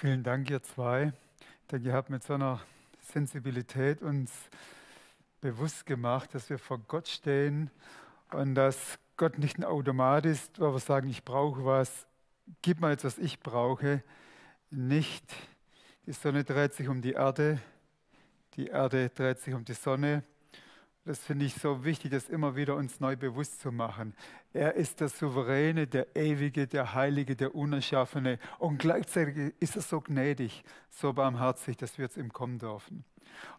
Vielen Dank, ihr zwei. Ich denke, ihr habt mit so einer Sensibilität uns bewusst gemacht, dass wir vor Gott stehen und dass Gott nicht ein Automat ist, wo wir sagen, ich brauche was, gib mir jetzt, was ich brauche. Nicht, die Sonne dreht sich um die Erde dreht sich um die Sonne. Das finde ich so wichtig, das immer wieder uns neu bewusst zu machen. Er ist der Souveräne, der Ewige, der Heilige, der Unerschaffene. Und gleichzeitig ist er so gnädig, so barmherzig, dass wir zu ihm kommen dürfen.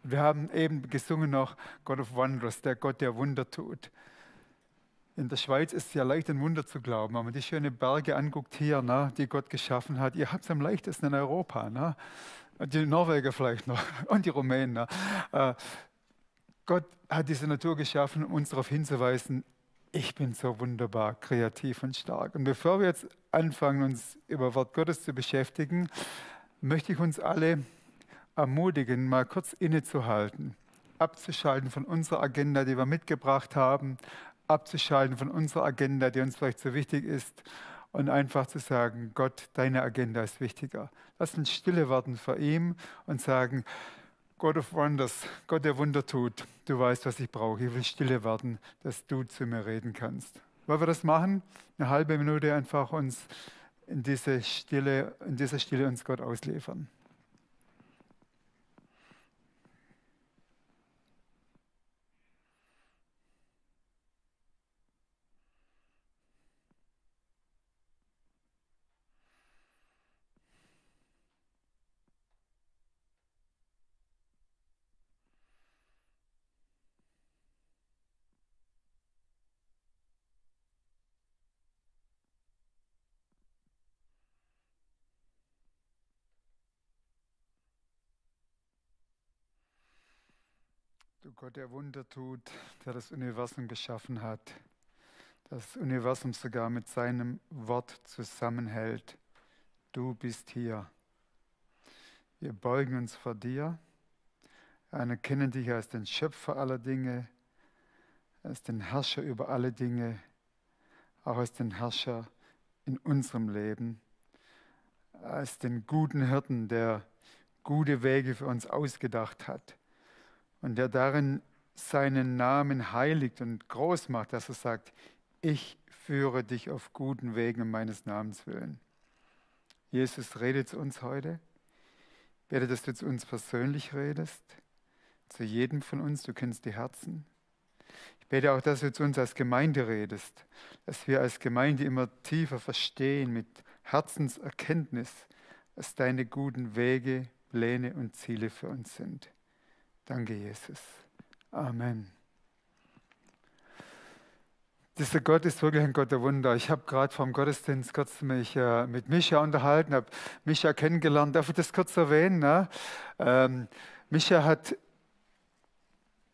Und wir haben eben gesungen noch God of Wonders, der Gott, der Wunder tut. In der Schweiz ist es ja leicht, ein Wunder zu glauben, wenn man die schönen Berge anguckt hier, ne, die Gott geschaffen hat. Ihr habt es am leichtesten in Europa. Ne? Die Norweger vielleicht noch und die Rumänen. Ne? Gott hat diese Natur geschaffen, um uns darauf hinzuweisen, ich bin so wunderbar, kreativ und stark. Und bevor wir jetzt anfangen, uns über Wort Gottes zu beschäftigen, möchte ich uns alle ermutigen, mal kurz innezuhalten, abzuschalten von unserer Agenda, die wir mitgebracht haben, abzuschalten von unserer Agenda, die uns vielleicht so wichtig ist, und einfach zu sagen, Gott, deine Agenda ist wichtiger. Lass uns stille werden vor ihm und sagen, God of Wonders, Gott, der Wunder tut, du weißt, was ich brauche. Ich will stille werden, dass du zu mir reden kannst. Wollen wir das machen? Eine halbe Minute einfach uns in dieser Stille uns Gott ausliefern. Du Gott, der Wunder tut, der das Universum geschaffen hat, das Universum sogar mit seinem Wort zusammenhält. Du bist hier. Wir beugen uns vor dir, anerkennen dich als den Schöpfer aller Dinge, als den Herrscher über alle Dinge, auch als den Herrscher in unserem Leben, als den guten Hirten, der gute Wege für uns ausgedacht hat und der darin seinen Namen heiligt und groß macht, dass er sagt, ich führe dich auf guten Wegen um meines Namens willen. Jesus redet zu uns heute. Ich bete, dass du zu uns persönlich redest, zu jedem von uns, du kennst die Herzen. Ich bete auch, dass du zu uns als Gemeinde redest, dass wir als Gemeinde immer tiefer verstehen mit Herzenserkenntnis, was deine guten Wege, Pläne und Ziele für uns sind. Danke, Jesus. Amen. Dieser Gott ist wirklich ein Gott der Wunder. Ich habe gerade vor dem Gottesdienst kurz mich mit Mischa unterhalten, habe Mischa kennengelernt. Darf ich das kurz erwähnen? Ne? Mischa hat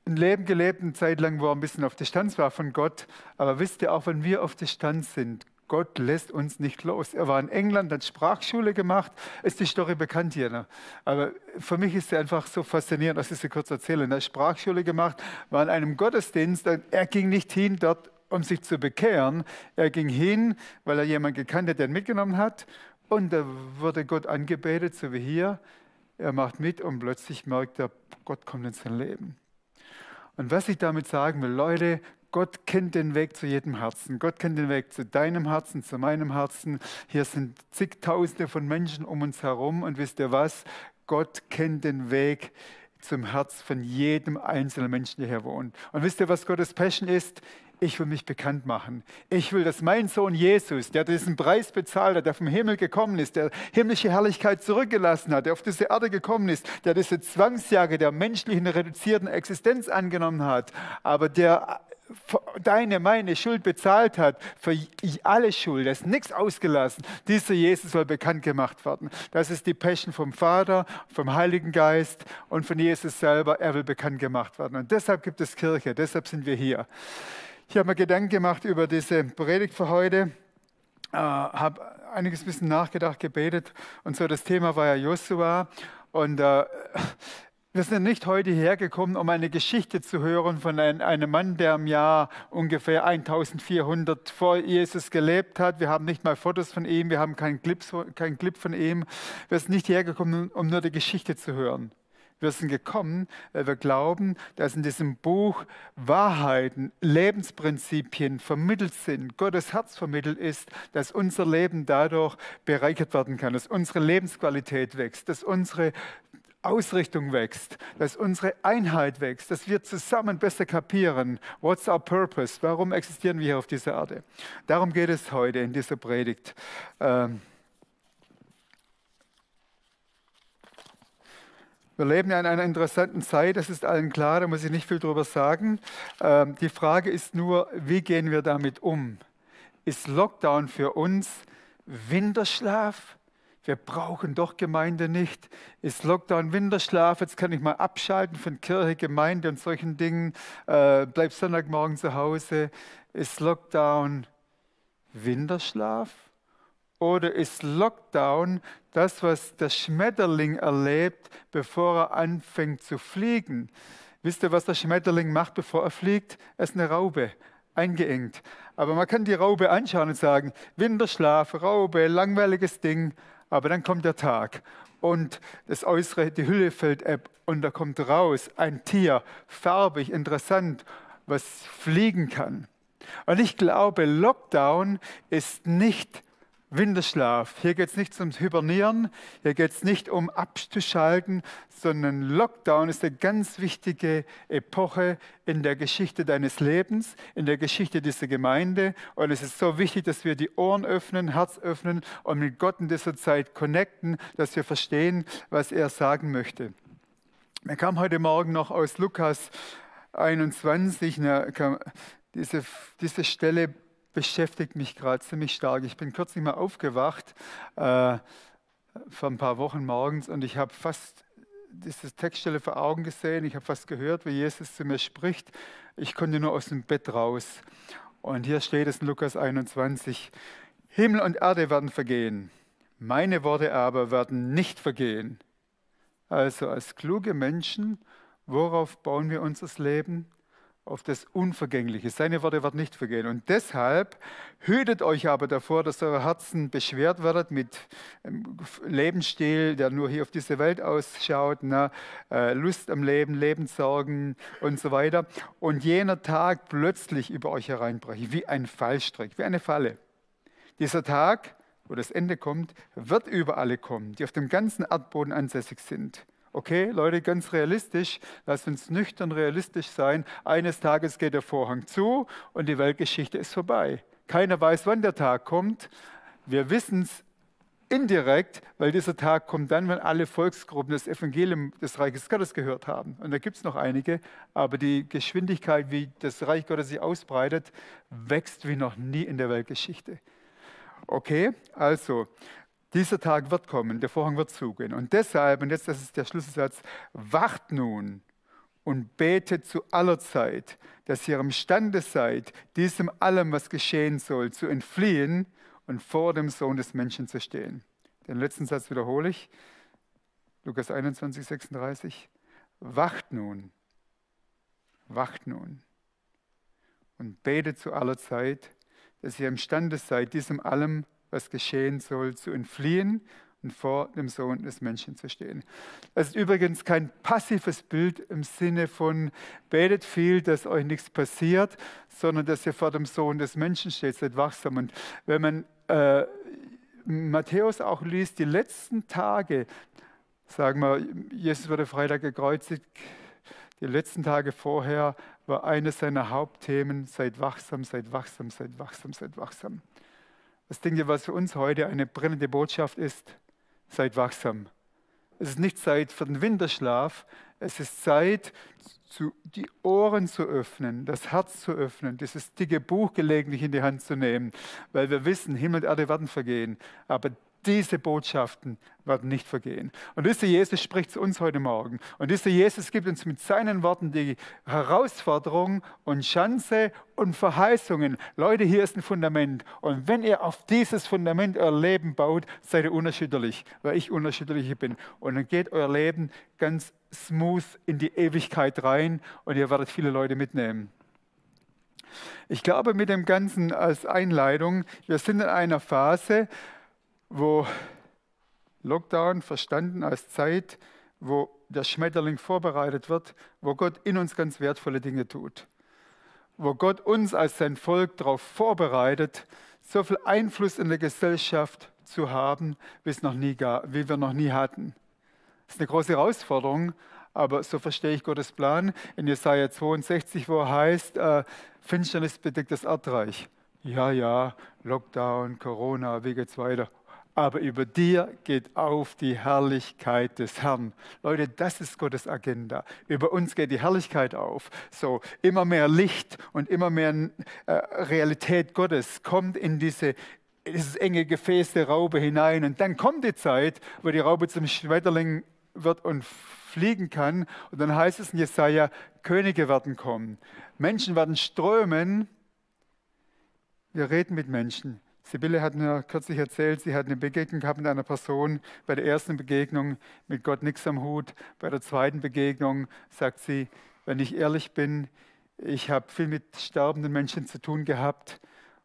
ein Leben gelebt, eine Zeit lang, wo er ein bisschen auf Distanz war von Gott. Aber wisst ihr, auch wenn wir auf Distanz sind, Gott lässt uns nicht los. Er war in England, hat Sprachschule gemacht. Ist die Story bekannt hier? Ne? Aber für mich ist sie einfach so faszinierend, dass ich sie kurz erzähle. Er hat Sprachschule gemacht, war in einem Gottesdienst. Er ging nicht hin dort, um sich zu bekehren. Er ging hin, weil er jemanden gekannt hat, der ihn mitgenommen hat. Und da wurde Gott angebetet, so wie hier. Er macht mit und plötzlich merkt er, Gott kommt in sein Leben. Und was ich damit sagen will, Leute, Gott kennt den Weg zu jedem Herzen. Gott kennt den Weg zu deinem Herzen, zu meinem Herzen. Hier sind zigtausende von Menschen um uns herum. Und wisst ihr was? Gott kennt den Weg zum Herz von jedem einzelnen Menschen, der hier wohnt. Und wisst ihr, was Gottes Passion ist? Ich will mich bekannt machen. Ich will, dass mein Sohn Jesus, der diesen Preis bezahlt hat, der vom Himmel gekommen ist, der himmlische Herrlichkeit zurückgelassen hat, der auf diese Erde gekommen ist, der diese Zwangsjacke der menschlichen reduzierten Existenz angenommen hat, aber der deine, meine Schuld bezahlt hat, für alle Schuld, da ist nichts ausgelassen. Dieser Jesus soll bekannt gemacht werden. Das ist die Passion vom Vater, vom Heiligen Geist und von Jesus selber. Er will bekannt gemacht werden. Und deshalb gibt es Kirche, deshalb sind wir hier. Ich habe mir Gedanken gemacht über diese Predigt für heute, habe einiges ein bisschen nachgedacht, gebetet und so. Das Thema war ja Josua und Wir sind nicht heute hergekommen, um eine Geschichte zu hören von einem Mann, der im Jahr ungefähr 1400 vor Jesus gelebt hat. Wir haben nicht mal Fotos von ihm, wir haben keinen Clip von ihm. Wir sind nicht hergekommen, um nur die Geschichte zu hören. Wir sind gekommen, weil wir glauben, dass in diesem Buch Wahrheiten, Lebensprinzipien vermittelt sind, Gottes Herz vermittelt ist, dass unser Leben dadurch bereichert werden kann, dass unsere Lebensqualität wächst, dass unsere Ausrichtung wächst, dass unsere Einheit wächst, dass wir zusammen besser kapieren, what's our purpose, warum existieren wir hier auf dieser Erde. Darum geht es heute in dieser Predigt. Wir leben ja in einer interessanten Zeit, das ist allen klar, da muss ich nicht viel drüber sagen. Die Frage ist nur, wie gehen wir damit um? Ist Lockdown für uns Winterschlaf? Wir brauchen doch Gemeinde nicht. Ist Lockdown Winterschlaf? Jetzt kann ich mal abschalten von Kirche, Gemeinde und solchen Dingen. Bleib Sonntagmorgen zu Hause. Ist Lockdown Winterschlaf? Oder ist Lockdown das, was der Schmetterling erlebt, bevor er anfängt zu fliegen? Wisst ihr, was der Schmetterling macht, bevor er fliegt? Er ist eine Raupe, eingeengt. Aber man kann die Raupe anschauen und sagen, Winterschlaf, Raupe, langweiliges Ding. Aber dann kommt der Tag und das Äußere, die Hülle fällt ab und da kommt raus ein Tier, farbig, interessant, was fliegen kann. Und ich glaube, Lockdown ist nicht Winterschlaf. Hier geht es nicht ums Hibernieren, hier geht es nicht um abzuschalten, sondern Lockdown ist eine ganz wichtige Epoche in der Geschichte deines Lebens, in der Geschichte dieser Gemeinde. Und es ist so wichtig, dass wir die Ohren öffnen, Herz öffnen und mit Gott in dieser Zeit connecten, dass wir verstehen, was er sagen möchte. Wir kamen heute Morgen noch aus Lukas 21, diese Stelle beschäftigt mich gerade ziemlich stark. Ich bin kürzlich mal aufgewacht, vor ein paar Wochen morgens, und ich habe fast diese Textstelle vor Augen gesehen. Ich habe fast gehört, wie Jesus zu mir spricht. Ich konnte nur aus dem Bett raus. Und hier steht es in Lukas 21, Himmel und Erde werden vergehen, meine Worte aber werden nicht vergehen. Also als kluge Menschen, worauf bauen wir unser Leben? Auf das Unvergängliche. Seine Worte werden nicht vergehen. Und deshalb hütet euch aber davor, dass eure Herzen beschwert werdet mit Lebensstil, der nur hier auf diese Welt ausschaut, Lust am Leben, Lebenssorgen und so weiter. Und jener Tag plötzlich über euch hereinbreche, wie ein Fallstrick, wie eine Falle. Dieser Tag, wo das Ende kommt, wird über alle kommen, die auf dem ganzen Erdboden ansässig sind. Okay, Leute, ganz realistisch, lasst uns nüchtern realistisch sein. Eines Tages geht der Vorhang zu und die Weltgeschichte ist vorbei. Keiner weiß, wann der Tag kommt. Wir wissen es indirekt, weil dieser Tag kommt dann, wenn alle Volksgruppen das Evangelium des Reiches Gottes gehört haben. Und da gibt es noch einige, aber die Geschwindigkeit, wie das Reich Gottes sich ausbreitet, wächst wie noch nie in der Weltgeschichte. Okay, also dieser Tag wird kommen, der Vorhang wird zugehen. Und deshalb, und jetzt das ist der Schlüsselsatz, wacht nun und betet zu aller Zeit, dass ihr imstande seid, diesem allem, was geschehen soll, zu entfliehen und vor dem Sohn des Menschen zu stehen. Den letzten Satz wiederhole ich, Lukas 21, 36. Wacht nun und betet zu aller Zeit, dass ihr imstande seid, diesem allem, was geschehen soll, zu entfliehen und vor dem Sohn des Menschen zu stehen. Das ist übrigens kein passives Bild im Sinne von betet viel, dass euch nichts passiert, sondern dass ihr vor dem Sohn des Menschen steht, seid wachsam. Und wenn man Matthäus auch liest, die letzten Tage, sagen wir, Jesus wurde Freitag gekreuzigt, die letzten Tage vorher war eines seiner Hauptthemen, seid wachsam, seid wachsam, seid wachsam, seid wachsam. Das denkt ihr, was für uns heute eine brennende Botschaft ist? Seid wachsam. Es ist nicht Zeit für den Winterschlaf, es ist Zeit, die Ohren zu öffnen, das Herz zu öffnen, dieses dicke Buch gelegentlich in die Hand zu nehmen, weil wir wissen, Himmel und Erde werden vergehen, aber diese Botschaften werden nicht vergehen. Und dieser Jesus spricht zu uns heute Morgen. Und dieser Jesus gibt uns mit seinen Worten die Herausforderung und Chance und Verheißungen. Leute, hier ist ein Fundament. Und wenn ihr auf dieses Fundament euer Leben baut, seid ihr unerschütterlich, weil ich unerschütterlich bin. Und dann geht euer Leben ganz smooth in die Ewigkeit rein und ihr werdet viele Leute mitnehmen. Ich glaube, mit dem Ganzen als Einleitung, wir sind in einer Phase, wo Lockdown verstanden als Zeit, wo der Schmetterling vorbereitet wird, wo Gott in uns ganz wertvolle Dinge tut. Wo Gott uns als sein Volk darauf vorbereitet, so viel Einfluss in der Gesellschaft zu haben, wie wir noch nie hatten. Das ist eine große Herausforderung, aber so verstehe ich Gottes Plan. In Jesaja 62, wo er heißt, Finsternis bedeckt das Erdreich. Ja, Lockdown, Corona, wie geht's weiter? Aber über dir geht auf die Herrlichkeit des Herrn. Leute, das ist Gottes Agenda. Über uns geht die Herrlichkeit auf. So, immer mehr Licht und immer mehr Realität Gottes kommt in dieses enge Gefäß der Raupe hinein. Und dann kommt die Zeit, wo die Raupe zum Schmetterling wird und fliegen kann. Und dann heißt es in Jesaja, Könige werden kommen. Menschen werden strömen. Wir reden mit Menschen. Sibylle hat mir kürzlich erzählt, sie hat eine Begegnung gehabt mit einer Person. Bei der ersten Begegnung mit Gott nichts am Hut. Bei der zweiten Begegnung sagt sie, wenn ich ehrlich bin, ich habe viel mit sterbenden Menschen zu tun gehabt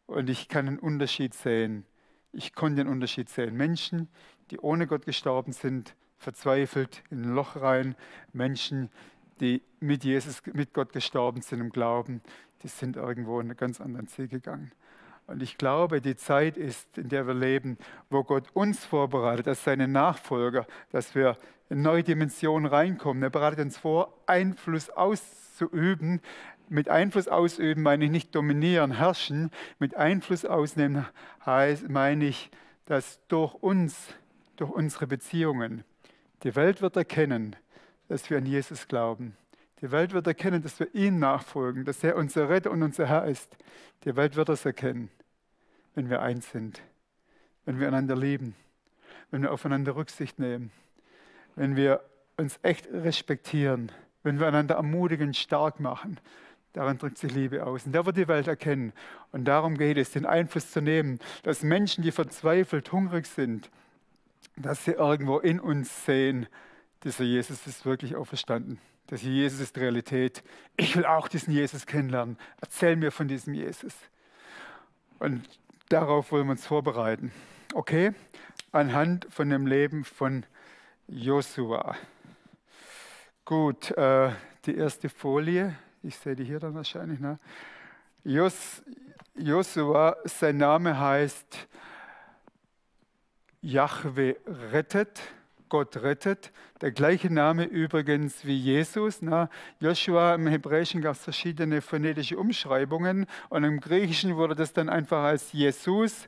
und ich kann einen Unterschied sehen. Ich konnte den Unterschied sehen. Menschen, die ohne Gott gestorben sind, verzweifelt in ein Loch rein. Menschen, die mit Gott gestorben sind im Glauben, die sind irgendwo in einen ganz anderen Ziel gegangen. Und ich glaube, die Zeit ist, in der wir leben, wo Gott uns vorbereitet, als seine Nachfolger, dass wir in neue Dimensionen reinkommen. Er bereitet uns vor, Einfluss auszuüben. Mit Einfluss ausüben meine ich nicht dominieren, herrschen. Mit Einfluss ausnehmen meine ich, dass durch uns, durch unsere Beziehungen, die Welt wird erkennen, dass wir an Jesus glauben. Die Welt wird erkennen, dass wir ihm nachfolgen, dass er unser Retter und unser Herr ist. Die Welt wird das erkennen, wenn wir eins sind, wenn wir einander lieben, wenn wir aufeinander Rücksicht nehmen, wenn wir uns echt respektieren, wenn wir einander ermutigen, stark machen. Daran drückt sich Liebe aus. Und da wird die Welt erkennen. Und darum geht es, den Einfluss zu nehmen, dass Menschen, die verzweifelt, hungrig sind, dass sie irgendwo in uns sehen, dieser Jesus ist wirklich auferstanden. Dieser Jesus ist Realität. Ich will auch diesen Jesus kennenlernen. Erzähl mir von diesem Jesus. Und darauf wollen wir uns vorbereiten. Okay? Anhand von dem Leben von Josua. Gut, die erste Folie. Ich sehe die hier dann wahrscheinlich. Ne? Josua, sein Name heißt Jahwe rettet. Gott rettet. Der gleiche Name übrigens wie Jesus. Joshua, im Hebräischen gab es verschiedene phonetische Umschreibungen und im Griechischen wurde das dann einfach als Jesus,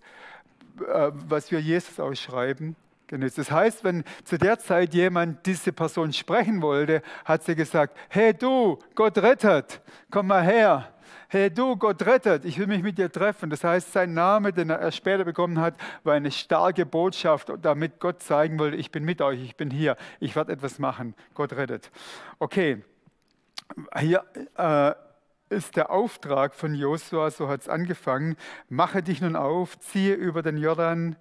was wir Jesus ausschreiben, genutzt. Das heißt, wenn zu der Zeit jemand diese Person sprechen wollte, hat sie gesagt, hey du, Gott rettet, komm mal her. Hey du, Gott rettet, ich will mich mit dir treffen. Das heißt, sein Name, den er später bekommen hat, war eine starke Botschaft, damit Gott zeigen wollte, ich bin mit euch, ich bin hier, ich werde etwas machen. Gott rettet. Okay, hier ist der Auftrag von Josua, so hat es angefangen. Mache dich nun auf, ziehe über den Jordan,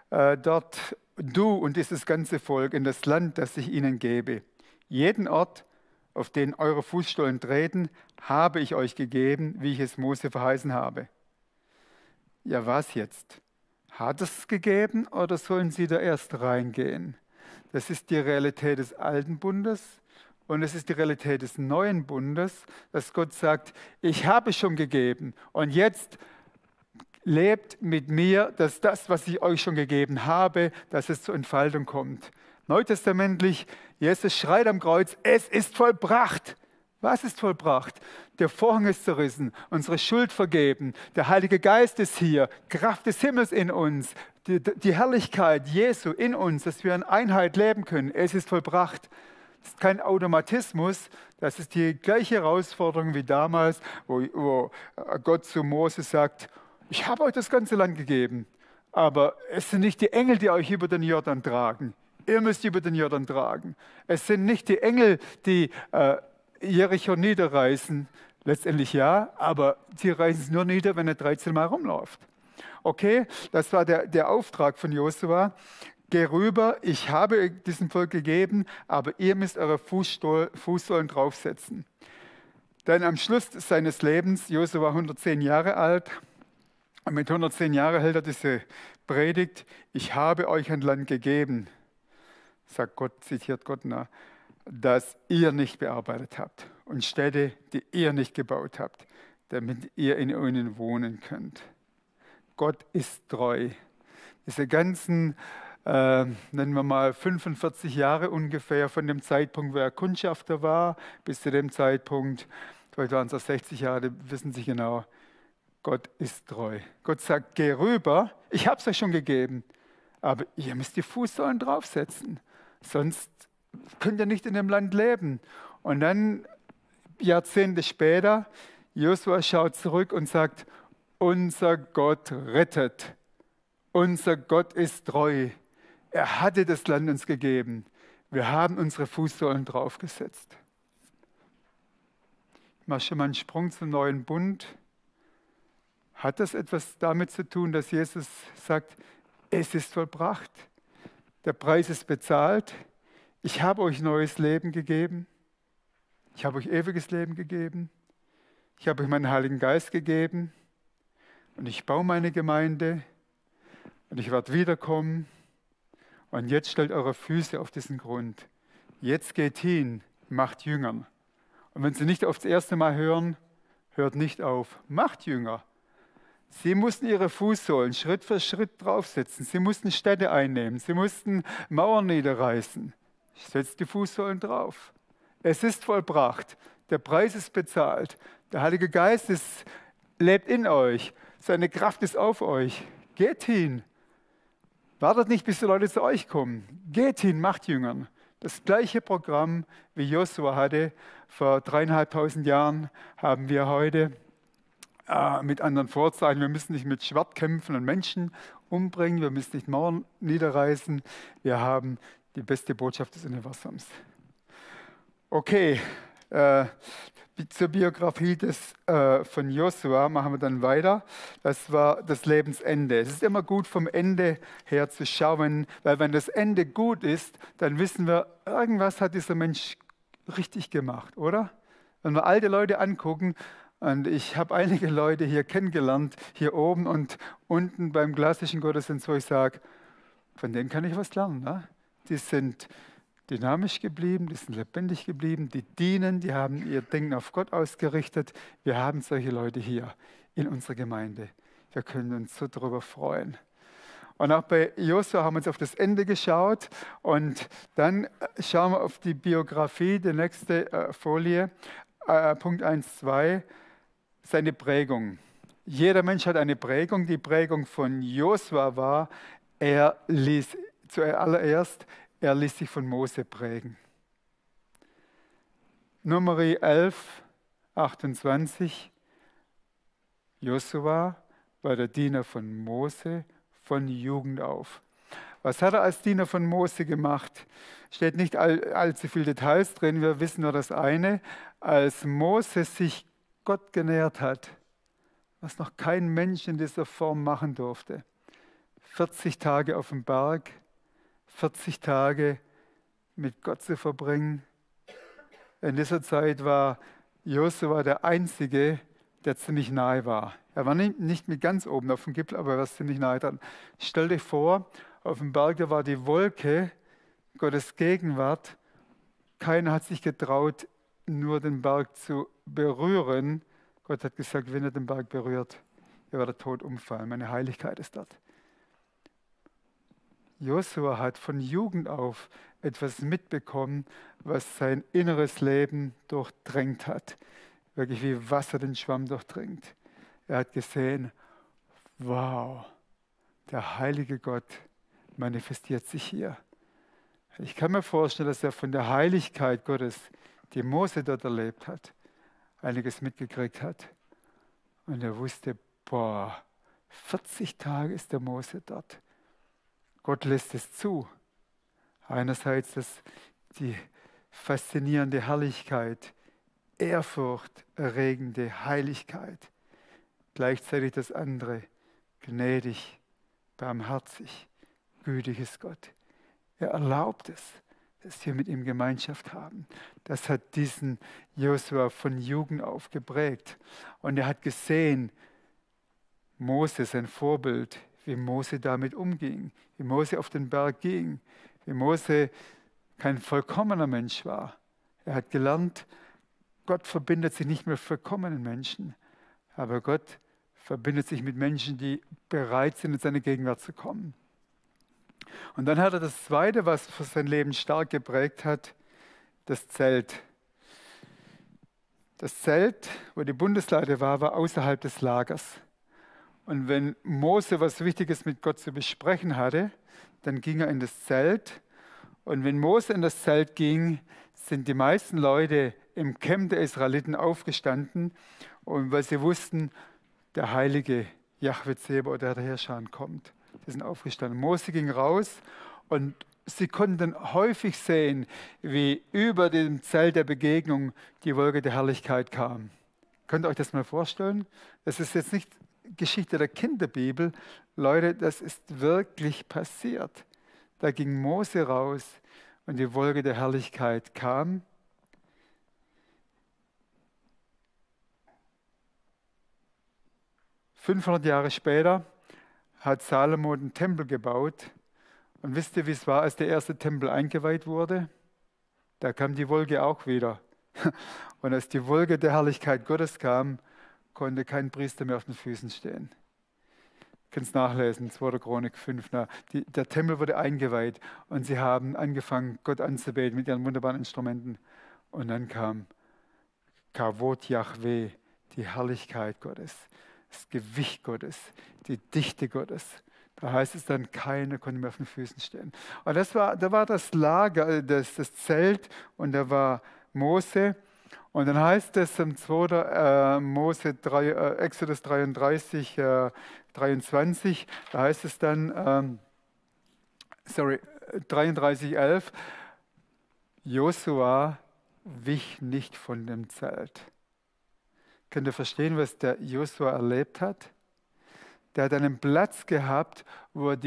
dort du und dieses ganze Volk in das Land, das ich ihnen gebe. Jeden Ort, auf den eure Fußstollen treten, habe ich euch gegeben, wie ich es Mose verheißen habe. Ja, was jetzt? Hat es gegeben oder sollen sie da erst reingehen? Das ist die Realität des Alten Bundes und es ist die Realität des Neuen Bundes, dass Gott sagt, ich habe schon gegeben und jetzt lebt mit mir, dass das, was ich euch schon gegeben habe, dass es zur Entfaltung kommt. Neutestamentlich, Jesus schreit am Kreuz, es ist vollbracht. Was ist vollbracht? Der Vorhang ist zerrissen, unsere Schuld vergeben, der Heilige Geist ist hier, Kraft des Himmels in uns, die Herrlichkeit Jesu in uns, dass wir in Einheit leben können. Es ist vollbracht. Das ist kein Automatismus, das ist die gleiche Herausforderung wie damals, wo Gott zu Mose sagt, ich habe euch das ganze Land gegeben, aber es sind nicht die Engel, die euch über den Jordan tragen. Ihr müsst über den Jordan tragen. Es sind nicht die Engel, die Jericho niederreißen. Letztendlich ja, aber sie reißen es nur nieder, wenn er 13 Mal rumläuft. Okay, das war der Auftrag von Josua. Geh rüber, ich habe diesem Volk gegeben, aber ihr müsst eure Fußsohlen draufsetzen. Dann am Schluss seines Lebens, Josua war 110 Jahre alt, und mit 110 Jahren hält er diese Predigt, ich habe euch ein Land gegeben, sagt Gott, zitiert Gott nach, das ihr nicht bearbeitet habt und Städte, die ihr nicht gebaut habt, damit ihr in ihnen wohnen könnt. Gott ist treu. Diese ganzen, nennen wir mal 45 Jahre ungefähr von dem Zeitpunkt, wo er Kundschafter war, bis zu dem Zeitpunkt, vielleicht waren es 60 Jahre, wissen Sie genau, Gott ist treu. Gott sagt, geh rüber, ich habe es euch schon gegeben, aber ihr müsst die Fußsohlen draufsetzen, sonst könnt ihr nicht in dem Land leben. Und dann, Jahrzehnte später, Josua schaut zurück und sagt, unser Gott rettet, unser Gott ist treu. Er hatte das Land uns gegeben. Wir haben unsere Fußsohlen draufgesetzt. Ich mache schon mal einen Sprung zum neuen Bund. Hat das etwas damit zu tun, dass Jesus sagt, es ist vollbracht, der Preis ist bezahlt, ich habe euch neues Leben gegeben, ich habe euch ewiges Leben gegeben, ich habe euch meinen Heiligen Geist gegeben und ich baue meine Gemeinde und ich werde wiederkommen und jetzt stellt eure Füße auf diesen Grund. Jetzt geht hin, macht Jüngern. Und wenn Sie nicht aufs erste Mal hören, hört nicht auf, macht Jünger. Sie mussten ihre Fußsohlen Schritt für Schritt draufsetzen. Sie mussten Städte einnehmen. Sie mussten Mauern niederreißen. Setzt die Fußsohlen drauf. Es ist vollbracht. Der Preis ist bezahlt. Der Heilige Geist lebt in euch. Seine Kraft ist auf euch. Geht hin. Wartet nicht, bis die Leute zu euch kommen. Geht hin, macht Jüngern. Das gleiche Programm, wie Josua hatte vor 3.500 Jahren, haben wir heute. Mit anderen Vorzeichen. Wir müssen nicht mit Schwert kämpfen und Menschen umbringen. Wir müssen nicht Mauern niederreißen. Wir haben die beste Botschaft des Universums. Okay, zur Biografie von Josua machen wir dann weiter. Das war das Lebensende. Es ist immer gut, vom Ende her zu schauen, weil wenn das Ende gut ist, dann wissen wir, irgendwas hat dieser Mensch richtig gemacht, oder? Wenn wir alte Leute angucken, und ich habe einige Leute hier kennengelernt, hier oben und unten beim klassischen Gottesdienst, wo ich sage, von denen kann ich was lernen. Ne? Die sind dynamisch geblieben, die sind lebendig geblieben, die dienen, die haben ihr Denken auf Gott ausgerichtet. Wir haben solche Leute hier in unserer Gemeinde. Wir können uns so darüber freuen. Und auch bei Josua haben wir uns auf das Ende geschaut und dann schauen wir auf die Biografie, die nächste Folie, Punkt 1, 2. Seine Prägung. Jeder Mensch hat eine Prägung. Die Prägung von Josua war, er ließ sich von Mose prägen. Nummer 11, 28. Josua war der Diener von Mose von Jugend auf. Was hat er als Diener von Mose gemacht? Steht nicht allzu viel Details drin. Wir wissen nur das eine. Als Mose sich Gott genährt hat, was noch kein Mensch in dieser Form machen durfte. 40 Tage auf dem Berg, 40 Tage mit Gott zu verbringen. In dieser Zeit war Josua der Einzige, der ziemlich nahe war. Er war nicht mit ganz oben auf dem Gipfel, aber er war ziemlich nahe dran. Stell dir vor, auf dem Berg, da war die Wolke, Gottes Gegenwart. Keiner hat sich getraut, nur den Berg zu berühren. Gott hat gesagt, wenn ihr den Berg berührt, ihr werdet tot umfallen. Meine Heiligkeit ist dort. Josua hat von Jugend auf etwas mitbekommen, was sein inneres Leben durchdrängt hat. Wirklich wie Wasser den Schwamm durchdringt. Er hat gesehen, wow, der heilige Gott manifestiert sich hier. Ich kann mir vorstellen, dass er von der Heiligkeit Gottes, die Mose dort erlebt hat, einiges mitgekriegt hat. Und er wusste, boah, 40 Tage ist der Mose dort. Gott lässt es zu. Einerseits die faszinierende Herrlichkeit, ehrfurchterregende Heiligkeit. Gleichzeitig das andere, gnädig, barmherzig, gütig ist Gott. Er erlaubt es, dass wir mit ihm Gemeinschaft haben. Das hat diesen Josua von Jugend auf geprägt. Und er hat gesehen, Mose, sein Vorbild, wie Mose damit umging, wie Mose auf den Berg ging, wie Mose kein vollkommener Mensch war. Er hat gelernt, Gott verbindet sich nicht mit vollkommenen Menschen, aber Gott verbindet sich mit Menschen, die bereit sind, in seine Gegenwart zu kommen. Und dann hat er das Zweite, was für sein Leben stark geprägt hat, das Zelt. Das Zelt, wo die Bundeslade war, war außerhalb des Lagers. Und wenn Mose was Wichtiges mit Gott zu besprechen hatte, dann ging er in das Zelt. Und wenn Mose in das Zelt ging, sind die meisten Leute im Camp der Israeliten aufgestanden, und weil sie wussten, der heilige Jahwe Zebaoth, der Herrscher, kommt. Sie sind aufgestanden. Mose ging raus und sie konnten häufig sehen, wie über dem Zelt der Begegnung die Wolke der Herrlichkeit kam. Könnt ihr euch das mal vorstellen? Das ist jetzt nicht Geschichte der Kinderbibel. Leute, das ist wirklich passiert. Da ging Mose raus und die Wolke der Herrlichkeit kam. ...500 Jahre später hat Salomo den Tempel gebaut. Und wisst ihr, wie es war, als der erste Tempel eingeweiht wurde? Da kam die Wolke auch wieder. Und als die Wolke der Herrlichkeit Gottes kam, konnte kein Priester mehr auf den Füßen stehen. Ihr könnt es nachlesen, 2. Chronik 5. Der Tempel wurde eingeweiht und sie haben angefangen, Gott anzubeten mit ihren wunderbaren Instrumenten. Und dann kam Kavod Yahweh, die Herrlichkeit Gottes, das Gewicht Gottes, die Dichte Gottes. Da heißt es dann, keiner konnte mehr auf den Füßen stehen. Und da war das Lager, das Zelt, und da war Mose. Und dann heißt es im 2. Exodus 33, 23, da heißt es dann, 33,11, Josua wich nicht von dem Zelt. Könnt ihr verstehen, was der Josua erlebt hat? Der hat einen Platz gehabt, wo er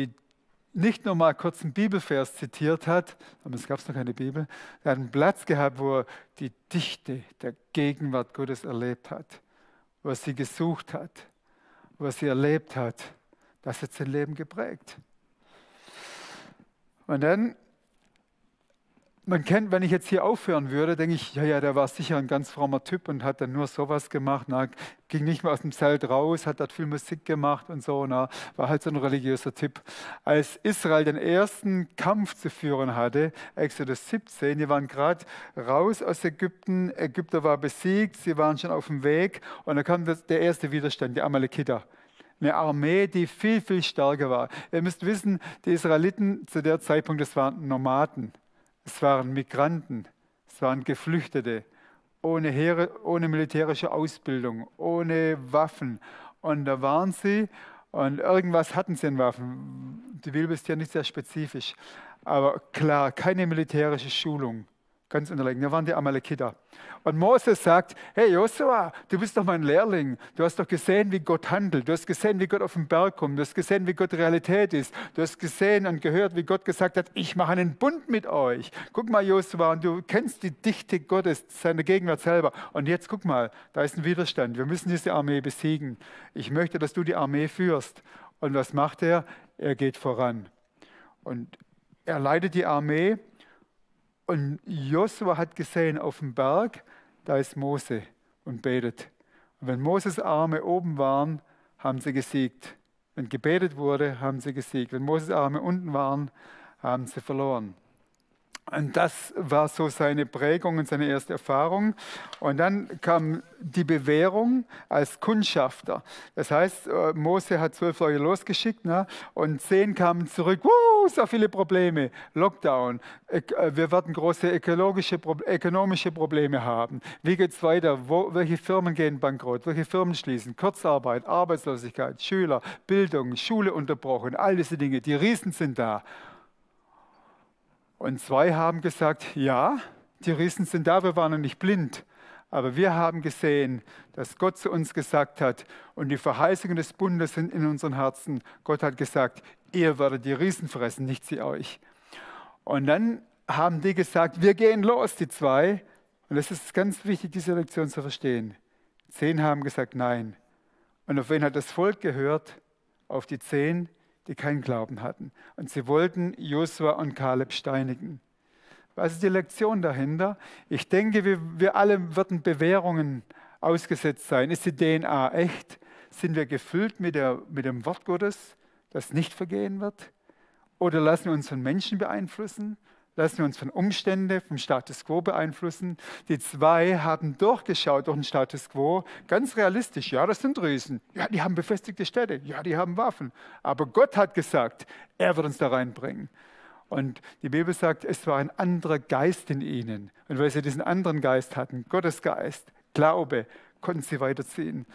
nicht nur mal kurz einen Bibelvers zitiert hat, aber es gab noch keine Bibel. Er hat einen Platz gehabt, wo er die Dichte der Gegenwart Gottes erlebt hat, wo er sie gesucht hat, wo er sie erlebt hat. Das hat sein Leben geprägt. Und dann, wenn ich jetzt hier aufhören würde, denke ich, ja, der war sicher ein ganz frommer Typ und hat dann nur sowas gemacht. Ging nicht mehr aus dem Zelt raus, hat dort viel Musik gemacht und so. War halt so ein religiöser Typ. Als Israel den ersten Kampf zu führen hatte, Exodus 17, die waren gerade raus aus Ägypten. Ägypter war besiegt, sie waren schon auf dem Weg. Und dann kam der erste Widerstand, die Amalekiter. Eine Armee, die viel, viel stärker war. Ihr müsst wissen, die Israeliten zu der Zeitpunkt, das waren Nomaden. Es waren Migranten, es waren Geflüchtete, ohne militärische Ausbildung, ohne Waffen. Und da waren sie und irgendwas hatten sie an Waffen. Die Bibel ist ja nicht sehr spezifisch, aber klar, keine militärische Schulung. Ganz unterlegen, da waren die Amalekiter. Und Moses sagt, hey Josua, du bist doch mein Lehrling. Du hast doch gesehen, wie Gott handelt. Du hast gesehen, wie Gott auf den Berg kommt. Du hast gesehen, wie Gott Realität ist. Du hast gesehen und gehört, wie Gott gesagt hat, ich mache einen Bund mit euch. Guck mal, Josua, und du kennst die Dichte Gottes, seine Gegenwart selber. Und jetzt guck mal, da ist ein Widerstand. Wir müssen diese Armee besiegen. Ich möchte, dass du die Armee führst. Und was macht er? Er geht voran. Und er leitet die Armee. Und Josua hat gesehen auf dem Berg, da ist Mose und betet. Und wenn Moses Arme oben waren, haben sie gesiegt. Wenn gebetet wurde, haben sie gesiegt. Wenn Moses Arme unten waren, haben sie verloren. Und das war so seine Prägung und seine erste Erfahrung. Und dann kam die Bewährung als Kundschafter. Das heißt, Mose hat 12 Leute losgeschickt, und 10 kamen zurück. so viele Probleme. Lockdown, wir werden große ökonomische Probleme haben. Wie geht es weiter? Welche Firmen gehen bankrott? Welche Firmen schließen? Kurzarbeit, Arbeitslosigkeit, Schüler, Bildung, Schule unterbrochen, all diese Dinge. Die Riesen sind da. Und 2 haben gesagt, ja, die Riesen sind da, wir waren noch nicht blind. Aber wir haben gesehen, dass Gott zu uns gesagt hat, und die Verheißungen des Bundes sind in unseren Herzen. Gott hat gesagt, ihr werdet die Riesen fressen, nicht sie euch. Und dann haben die gesagt, wir gehen los, die 2. Und es ist ganz wichtig, diese Lektion zu verstehen. 10 haben gesagt, nein. Und auf wen hat das Volk gehört? Auf die 10, die keinen Glauben hatten. Und sie wollten Josua und Kaleb steinigen. Was ist die Lektion dahinter? Ich denke, wir alle werden Bewährungen ausgesetzt sein. Ist die DNA echt? Sind wir gefüllt mit dem Wort Gottes, das nicht vergehen wird? Oder lassen wir uns von Menschen beeinflussen? Lassen wir uns von Umständen, vom Status Quo beeinflussen? Die 2 haben durchgeschaut durch den Status Quo, ganz realistisch. Ja, das sind Riesen. Ja, die haben befestigte Städte. Ja, die haben Waffen. Aber Gott hat gesagt, er wird uns da reinbringen. Und die Bibel sagt, es war ein anderer Geist in ihnen. Und weil sie diesen anderen Geist hatten, Gottes Geist, Glaube, konnten sie weiterziehen.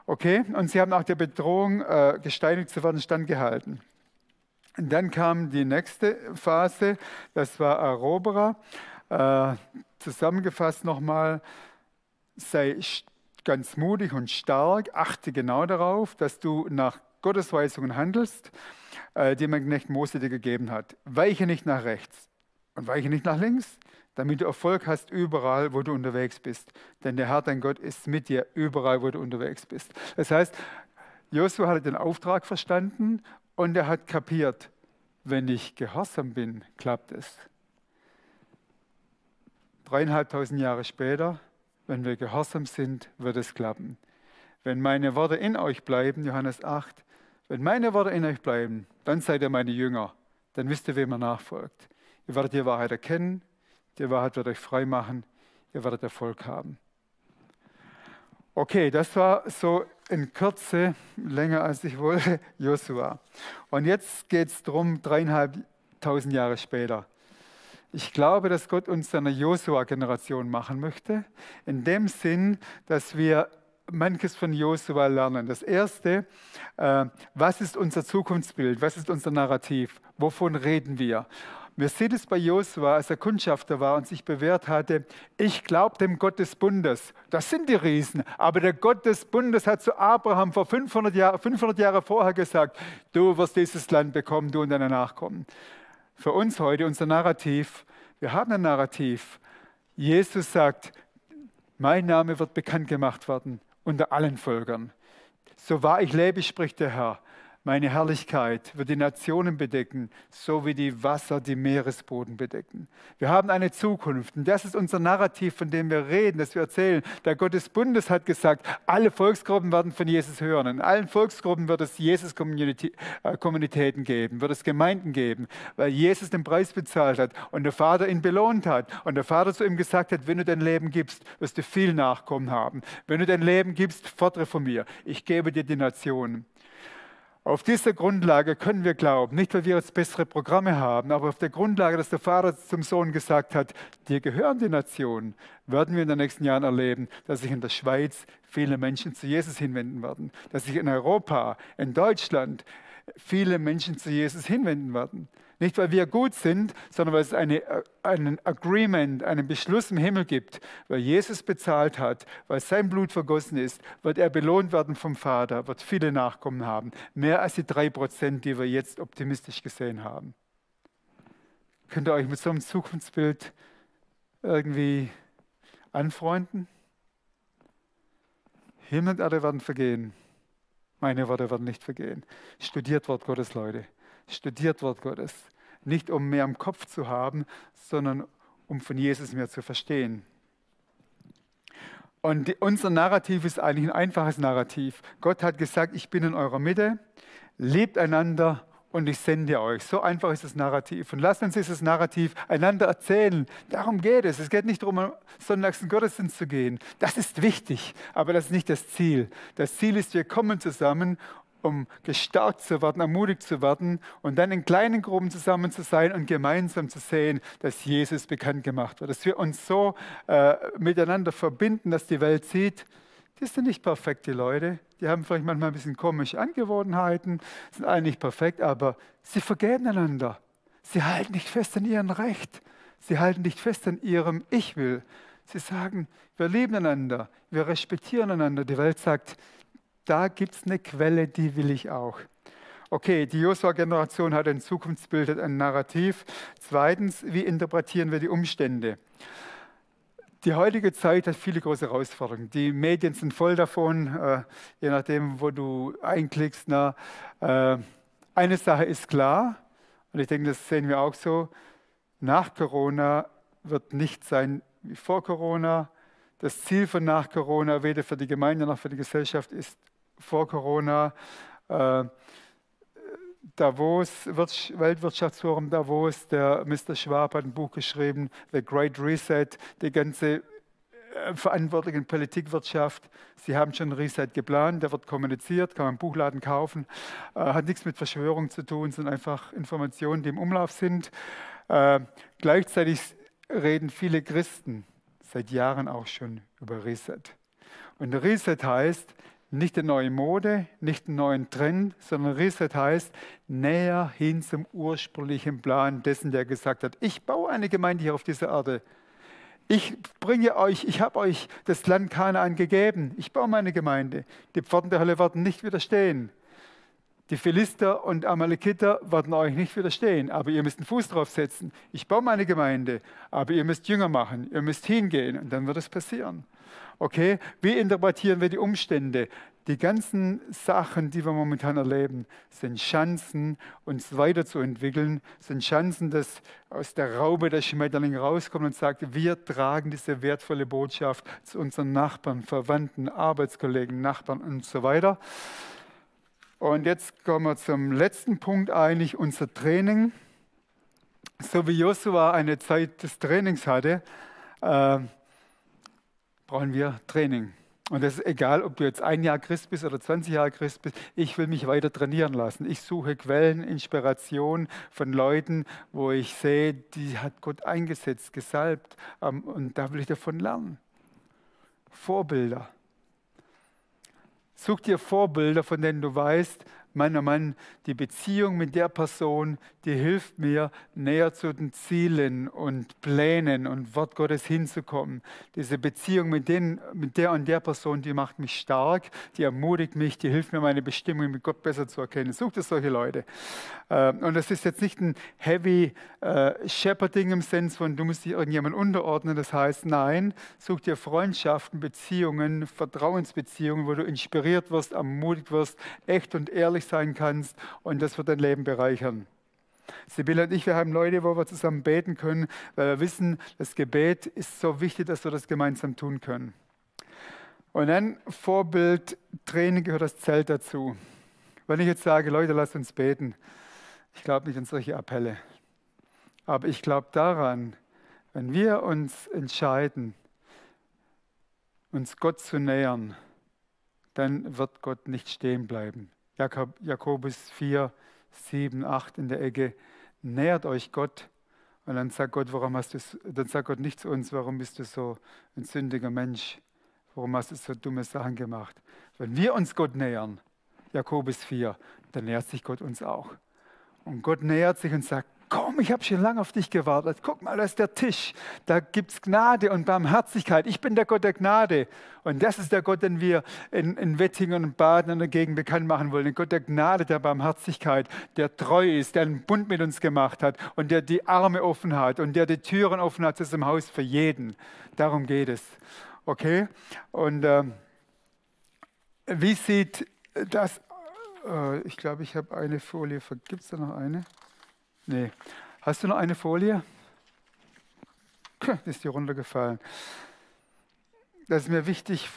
Okay, und sie haben auch der Bedrohung, gesteinigt zu werden, standgehalten. Und dann kam die nächste Phase, das war Eroberer. Zusammengefasst nochmal, sei ganz mutig und stark, achte genau darauf, dass du nach Gottes Weisungen handelst, die mein Knecht Mose dir gegeben hat. Weiche nicht nach rechts und weiche nicht nach links, damit du Erfolg hast überall, wo du unterwegs bist. Denn der Herr, dein Gott, ist mit dir überall, wo du unterwegs bist. Das heißt, Josua hat den Auftrag verstanden und er hat kapiert, wenn ich gehorsam bin, klappt es. 3.500 Jahre später, wenn wir gehorsam sind, wird es klappen. Wenn meine Worte in euch bleiben, Johannes 8, wenn meine Worte in euch bleiben, dann seid ihr meine Jünger. Dann wisst ihr, wem ihr nachfolgt. Ihr werdet die Wahrheit erkennen, die Wahrheit wird euch frei machen, ihr werdet Erfolg haben. Okay, das war so in Kürze, länger als ich wollte, Josua. Und jetzt geht es darum, 3.500 Jahre später. Ich glaube, dass Gott uns zu einer Josua-Generation machen möchte, in dem Sinn, dass wir manches von Josua lernen. Das Erste, was ist unser Zukunftsbild? Was ist unser Narrativ? Wovon reden wir? Wir sehen es bei Josua, als er Kundschafter war und sich bewährt hatte, ich glaube dem Gott des Bundes. Das sind die Riesen. Aber der Gott des Bundes hat zu Abraham vor 500 Jahre vorher gesagt, du wirst dieses Land bekommen, du und deine Nachkommen. Für uns heute, unser Narrativ, wir haben ein Narrativ. Jesus sagt, mein Name wird bekannt gemacht werden unter allen Völkern. So wahr ich lebe, spricht der Herr. Meine Herrlichkeit wird die Nationen bedecken, so wie die Wasser die Meeresboden bedecken. Wir haben eine Zukunft und das ist unser Narrativ, von dem wir reden, das wir erzählen. Der Gott des Bundes hat gesagt, alle Volksgruppen werden von Jesus hören. In allen Volksgruppen wird es Jesus-Kommunitäten geben, wird es Gemeinden geben, weil Jesus den Preis bezahlt hat und der Vater ihn belohnt hat. Und der Vater zu ihm gesagt hat, wenn du dein Leben gibst, wirst du viel Nachkommen haben. Wenn du dein Leben gibst, fordere von mir. Ich gebe dir die Nationen. Auf dieser Grundlage können wir glauben, nicht weil wir jetzt bessere Programme haben, aber auf der Grundlage, dass der Vater zum Sohn gesagt hat, dir gehören die Nationen, werden wir in den nächsten Jahren erleben, dass sich in der Schweiz viele Menschen zu Jesus hinwenden werden, dass sich in Europa, in Deutschland viele Menschen zu Jesus hinwenden werden. Nicht, weil wir gut sind, sondern weil es einen Agreement, einen Beschluss im Himmel gibt, weil Jesus bezahlt hat, weil sein Blut vergossen ist, wird er belohnt werden vom Vater, wird viele Nachkommen haben. Mehr als die 3%, die wir jetzt optimistisch gesehen haben. Könnt ihr euch mit so einem Zukunftsbild irgendwie anfreunden? Himmel und Erde werden vergehen. Meine Worte werden nicht vergehen. Studiert Wort Gottes, Leute. Studiert Wort Gottes. Nicht um mehr im Kopf zu haben, sondern um von Jesus mehr zu verstehen. Und unser Narrativ ist eigentlich ein einfaches Narrativ. Gott hat gesagt, ich bin in eurer Mitte, lebt einander und ich sende euch. So einfach ist das Narrativ. Und lasst uns dieses Narrativ einander erzählen. Darum geht es. Es geht nicht darum, sonntags in den Gottesdienst zu gehen. Das ist wichtig, aber das ist nicht das Ziel. Das Ziel ist, wir kommen zusammen um gestärkt zu werden, ermutigt zu werden und dann in kleinen Gruppen zusammen zu sein und gemeinsam zu sehen, dass Jesus bekannt gemacht wird. Dass wir uns so miteinander verbinden, dass die Welt sieht, die sind nicht perfekt, die Leute. Die haben vielleicht manchmal ein bisschen komische Angewohnheiten, sind alle nicht perfekt, aber sie vergeben einander. Sie halten nicht fest an ihrem Recht. Sie halten nicht fest an ihrem Ich will. Sie sagen, wir lieben einander, wir respektieren einander. Die Welt sagt, da gibt es eine Quelle, die will ich auch. Okay, die Josua-Generation hat ein Zukunftsbild, ein Narrativ. Zweitens, wie interpretieren wir die Umstände? Die heutige Zeit hat viele große Herausforderungen. Die Medien sind voll davon, je nachdem, wo du einklickst. Eine Sache ist klar, und ich denke, das sehen wir auch so, nach Corona wird nicht sein wie vor Corona. Das Ziel von nach Corona, weder für die Gemeinde noch für die Gesellschaft, ist vor Corona. Davos, Weltwirtschaftsforum Davos, der Mr. Schwab hat ein Buch geschrieben, The Great Reset, die ganze Verantwortlichen Politikwirtschaft. Sie haben schon einen Reset geplant, der wird kommuniziert, kann man im Buchladen kaufen. Hat nichts mit Verschwörung zu tun, sind einfach Informationen, die im Umlauf sind. Gleichzeitig reden viele Christen seit Jahren auch schon über Reset. Und Reset heißt, nicht eine neue Mode, nicht einen neuen Trend, sondern Reset heißt näher hin zum ursprünglichen Plan dessen, der gesagt hat, ich baue eine Gemeinde hier auf dieser Erde. Ich habe euch das Land Kanaan gegeben. Ich baue meine Gemeinde. Die Pforten der Hölle werden nicht widerstehen. Die Philister und Amalekiter werden euch nicht widerstehen, aber ihr müsst einen Fuß drauf setzen. Ich baue meine Gemeinde, aber ihr müsst Jünger machen, ihr müsst hingehen und dann wird es passieren. Okay, wie interpretieren wir die Umstände? Die ganzen Sachen, die wir momentan erleben, sind Chancen, uns weiterzuentwickeln, sind Chancen, dass aus der Raupe der Schmetterling rauskommt und sagt, wir tragen diese wertvolle Botschaft zu unseren Nachbarn, Verwandten, Arbeitskollegen, Nachbarn und so weiter. Und jetzt kommen wir zum letzten Punkt eigentlich, unser Training. So wie Josua eine Zeit des Trainings hatte, brauchen wir Training. Und das ist egal, ob du jetzt 1 Jahr Christ bist oder 20 Jahre Christ bist. Ich will mich weiter trainieren lassen. Ich suche Quellen, Inspiration von Leuten, wo ich sehe, die hat Gott eingesetzt, gesalbt. Und da will ich davon lernen. Vorbilder. Such dir Vorbilder, von denen du weißt, Mann, oh Mann, die Beziehung mit der Person, die hilft mir, näher zu den Zielen und Plänen und Wort Gottes hinzukommen. Diese Beziehung mit der und der Person, die macht mich stark, die ermutigt mich, die hilft mir, meine Bestimmung mit Gott besser zu erkennen. Such dir solche Leute. Und das ist jetzt nicht ein Heavy Shepherding im Sinne von, du musst dich irgendjemand unterordnen. Das heißt, nein, such dir Freundschaften, Beziehungen, Vertrauensbeziehungen, wo du inspiriert wirst, ermutigt wirst, echt und ehrlich sein kannst und das wird dein Leben bereichern. Sibylle und ich, wir haben Leute, wo wir zusammen beten können, weil wir wissen, das Gebet ist so wichtig, dass wir das gemeinsam tun können. Und dann Vorbild, Training gehört das Zelt dazu. Wenn ich jetzt sage, Leute, lasst uns beten, ich glaube nicht an solche Appelle. Aber ich glaube daran, wenn wir uns entscheiden, uns Gott zu nähern, dann wird Gott nicht stehen bleiben. Jakobus 4, 7, 8 in der Ecke. Nähert euch Gott. Und dann sagt Gott, dann sagt Gott nicht zu uns, warum bist du so ein sündiger Mensch? Warum hast du so dumme Sachen gemacht? Wenn wir uns Gott nähern, Jakobus 4, dann nähert sich Gott uns auch. Und Gott nähert sich und sagt, komm, ich habe schon lange auf dich gewartet. Guck mal, da ist der Tisch. Da gibt es Gnade und Barmherzigkeit. Ich bin der Gott der Gnade. Und das ist der Gott, den wir in Wettingen und Baden und der Gegend bekannt machen wollen. Der Gott der Gnade, der Barmherzigkeit, der treu ist, der einen Bund mit uns gemacht hat und der die Arme offen hat und der die Türen offen hat zu seinem Haus für jeden. Darum geht es. Okay? Und wie sieht das? Ich glaube, ich habe eine Folie. Gibt es da noch eine? Nee. Hast du noch eine Folie? Ist die runtergefallen. Das ist mir wichtig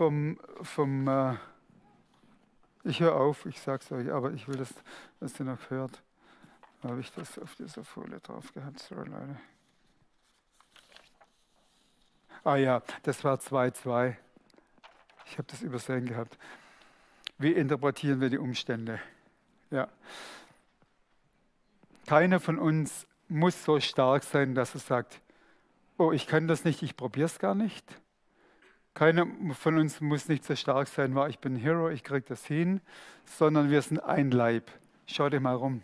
ich höre auf, ich sage es euch, aber ich will, dass ihr noch hört. Habe ich das auf dieser Folie drauf gehabt? Sorry, Leute. Ah ja, das war 2,2. Ich habe das übersehen gehabt. Wie interpretieren wir die Umstände? Ja. Keiner von uns muss so stark sein, dass er sagt, oh, ich kann das nicht, ich probiere es gar nicht. Keiner von uns muss nicht so stark sein, weil ich bin ein Hero, ich kriege das hin, sondern wir sind ein Leib. Schau dir mal rum.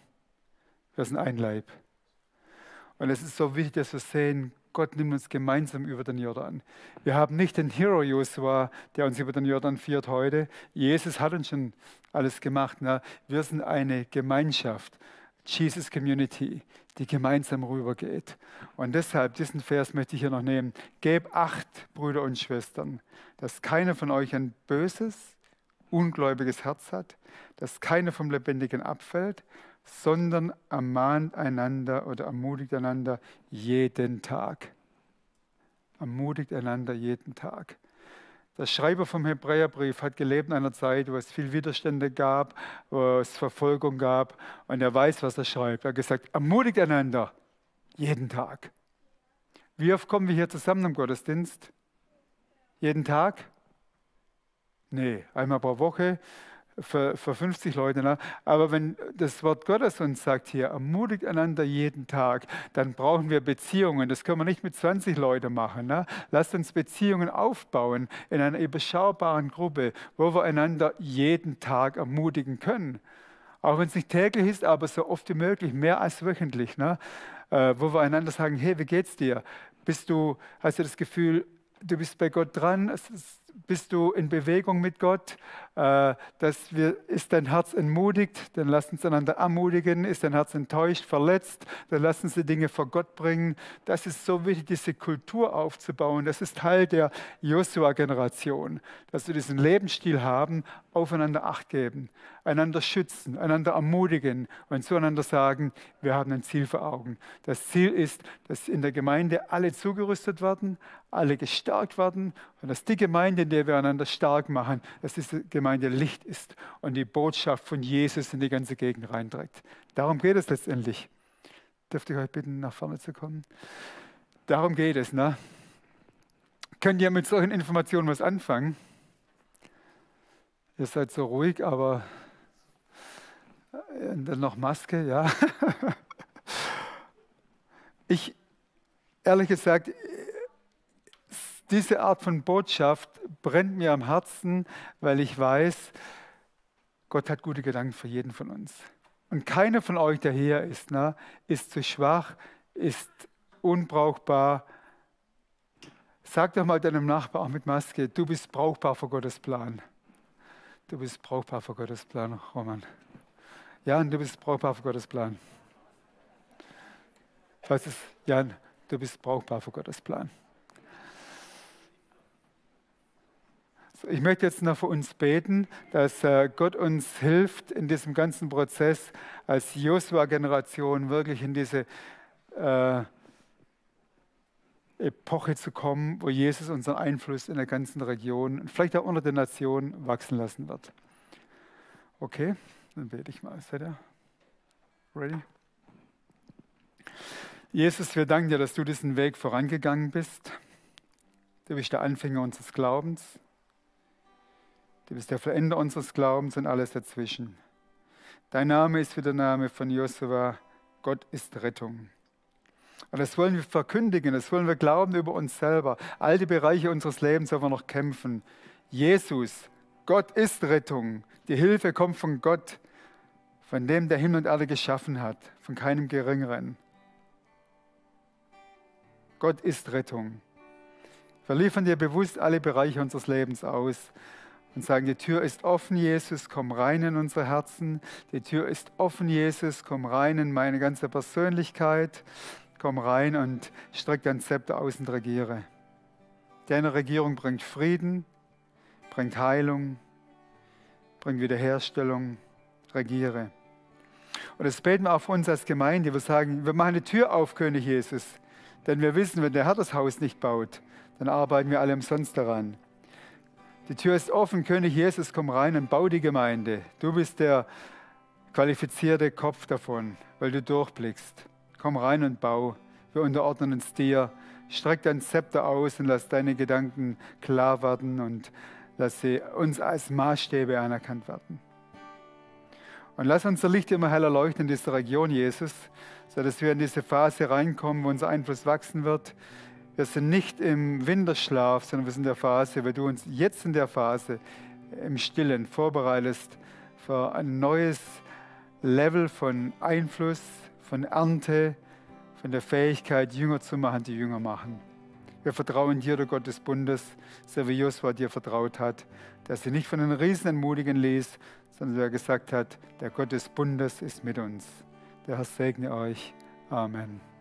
Wir sind ein Leib. Und es ist so wichtig, dass wir sehen, Gott nimmt uns gemeinsam über den Jordan. Wir haben nicht den Hero Joshua, der uns über den Jordan führt heute. Jesus hat uns schon alles gemacht. Ne? Wir sind eine Gemeinschaft, Jesus Community, die gemeinsam rübergeht. Und deshalb, diesen Vers möchte ich hier noch nehmen. Gebt Acht, Brüder und Schwestern, dass keiner von euch ein böses, ungläubiges Herz hat, dass keiner vom Lebendigen abfällt, sondern ermahnt einander oder ermutigt einander jeden Tag. Ermutigt einander jeden Tag. Der Schreiber vom Hebräerbrief hat gelebt in einer Zeit, wo es viel Widerstände gab, wo es Verfolgung gab. Und er weiß, was er schreibt. Er hat gesagt, ermutigt einander jeden Tag. Wie oft kommen wir hier zusammen im Gottesdienst? Jeden Tag? Nee, einmal pro Woche. Für 50 Leute. Ne? Aber wenn das Wort Gottes uns sagt hier, ermutigt einander jeden Tag, dann brauchen wir Beziehungen. Das können wir nicht mit 20 Leuten machen. Ne? Lasst uns Beziehungen aufbauen in einer überschaubaren Gruppe, wo wir einander jeden Tag ermutigen können. Auch wenn es nicht täglich ist, aber so oft wie möglich, mehr als wöchentlich. Ne? Wo wir einander sagen, hey, wie geht's dir? Hast du das Gefühl, du bist bei Gott dran? Bist du in Bewegung mit Gott? Ist dein Herz entmutigt? Dann lass uns einander ermutigen. Ist dein Herz enttäuscht, verletzt? Dann lass uns die Dinge vor Gott bringen. Das ist so wichtig, diese Kultur aufzubauen. Das ist Teil der Josua-Generation, dass wir diesen Lebensstil haben, aufeinander Acht geben, einander schützen, einander ermutigen und zueinander sagen, wir haben ein Ziel vor Augen. Das Ziel ist, dass in der Gemeinde alle zugerüstet werden, alle gestärkt werden und dass die Gemeinde, in der wir einander stark machen, dass diese Gemeinde Licht ist und die Botschaft von Jesus in die ganze Gegend reinträgt. Darum geht es letztendlich. Dürfte ich euch bitten, nach vorne zu kommen? Darum geht es. Ne? Könnt ihr mit solchen Informationen was anfangen? Ihr seid so ruhig, aber dann noch Maske, ja. Ich, ehrlich gesagt, diese Art von Botschaft brennt mir am Herzen, weil ich weiß, Gott hat gute Gedanken für jeden von uns. Und keiner von euch, der hier ist, ne, ist zu schwach, ist unbrauchbar. Sag doch mal deinem Nachbar auch mit Maske, du bist brauchbar für Gottes Plan. Du bist brauchbar für Gottes Plan, Roman. Jan, du bist brauchbar für Gottes Plan. Was ist, Jan, du bist brauchbar für Gottes Plan. So, ich möchte jetzt noch für uns beten, dass Gott uns hilft, in diesem ganzen Prozess als Josua-Generation wirklich in diese Epoche zu kommen, wo Jesus unseren Einfluss in der ganzen Region und vielleicht auch unter den Nationen wachsen lassen wird. Okay, dann bete ich mal. Seid ihr ready? Jesus, wir danken dir, dass du diesen Weg vorangegangen bist. Du bist der Anfänger unseres Glaubens. Du bist der Vollender unseres Glaubens und alles dazwischen. Dein Name ist wie der Name von Josua. Gott ist Rettung. Und das wollen wir verkündigen, das wollen wir glauben über uns selber. All die Bereiche unseres Lebens sollen wir noch kämpfen. Jesus, Gott ist Rettung. Die Hilfe kommt von Gott, von dem, der Himmel und Erde geschaffen hat, von keinem Geringeren. Gott ist Rettung. Wir liefern dir bewusst alle Bereiche unseres Lebens aus und sagen, die Tür ist offen, Jesus, komm rein in unsere Herzen. Die Tür ist offen, Jesus, komm rein in meine ganze Persönlichkeit. Komm rein und streck dein Zepter aus und regiere. Deine Regierung bringt Frieden, bringt Heilung, bringt Wiederherstellung, regiere. Und das beten wir auch für uns als Gemeinde. Wir sagen, wir machen die Tür auf, König Jesus. Denn wir wissen, wenn der Herr das Haus nicht baut, dann arbeiten wir alle umsonst daran. Die Tür ist offen, König Jesus, komm rein und bau die Gemeinde. Du bist der qualifizierte Kopf davon, weil du durchblickst. Komm rein und bau. Wir unterordnen uns dir. Streck dein Zepter aus und lass deine Gedanken klar werden und lass sie uns als Maßstäbe anerkannt werden. Und lass unser Licht immer heller leuchten in dieser Region, Jesus, sodass wir in diese Phase reinkommen, wo unser Einfluss wachsen wird. Wir sind nicht im Winterschlaf, sondern wir sind in der Phase, weil du uns jetzt in der Phase im Stillen vorbereitest für ein neues Level von Einfluss, von Ernte, von der Fähigkeit, Jünger zu machen, die Jünger machen. Wir vertrauen dir, der Gott des Bundes, so wie Josua dir vertraut hat, dass er nicht von den Riesen entmutigen ließ, sondern er gesagt hat, der Gott des Bundes ist mit uns. Der Herr segne euch. Amen.